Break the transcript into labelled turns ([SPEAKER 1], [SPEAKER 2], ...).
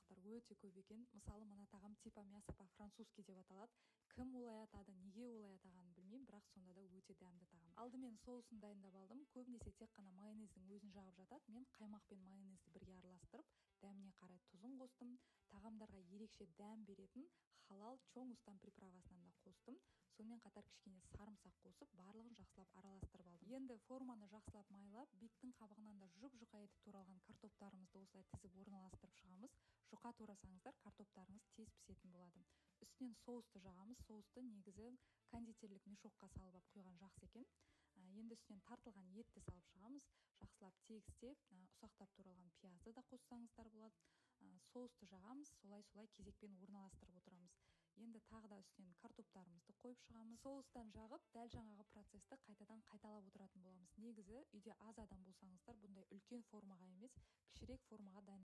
[SPEAKER 1] тамақтар өте көп екен. Мысалы, мына тағам типа мясо по французски деп аталады. Кім олай атады, неге олай атағанын білмеймін, бірақ сонда да өте дәмді тағам. Алдымен соусын дайындап алдым. Көбінесе тек қана майонездің өзін жағып жатады. Мен қаймақ пен майонезді бірге араластырып, дәміне қарай тұзын қостым. Тағамдарға ерекше дәм беретін халал Чоңустан приправасынан да қостым. Сонымен қатар кішкене сарымсақ қосып, барлығын жақсылап араластырып алдым. Енді форманы жақсылап майлап, биттің қабығынан да жұп жұқа етіп туралған картоптарымызды осылай тізіп, орналастырып шығамыз. Жұқа турасаңыздар, картоптарыңыз тез пісетін болады. Үстінен соусты жағамыз. Соусты негізі кондитерлік мешокқа салып алып құйған жақсы екен. Енді үстінен тартылған етті салып шығамыз. Жақсылап тегістеп, ұсақтап туралған пиязды да қоссаңыздар болады. Соусты жағамыз, солай солай кезекпен орналастырып отырамыз. Енді тағы да үстінен картоптарымызды қойып шығамыз. Соустан жағып, дәл жаңағы процесті қайтадан қайталап отыратын боламыз. Негізі үйде аз адам болсаңыздар, бұндай үлкен формаға емес, кішірек формаға дайын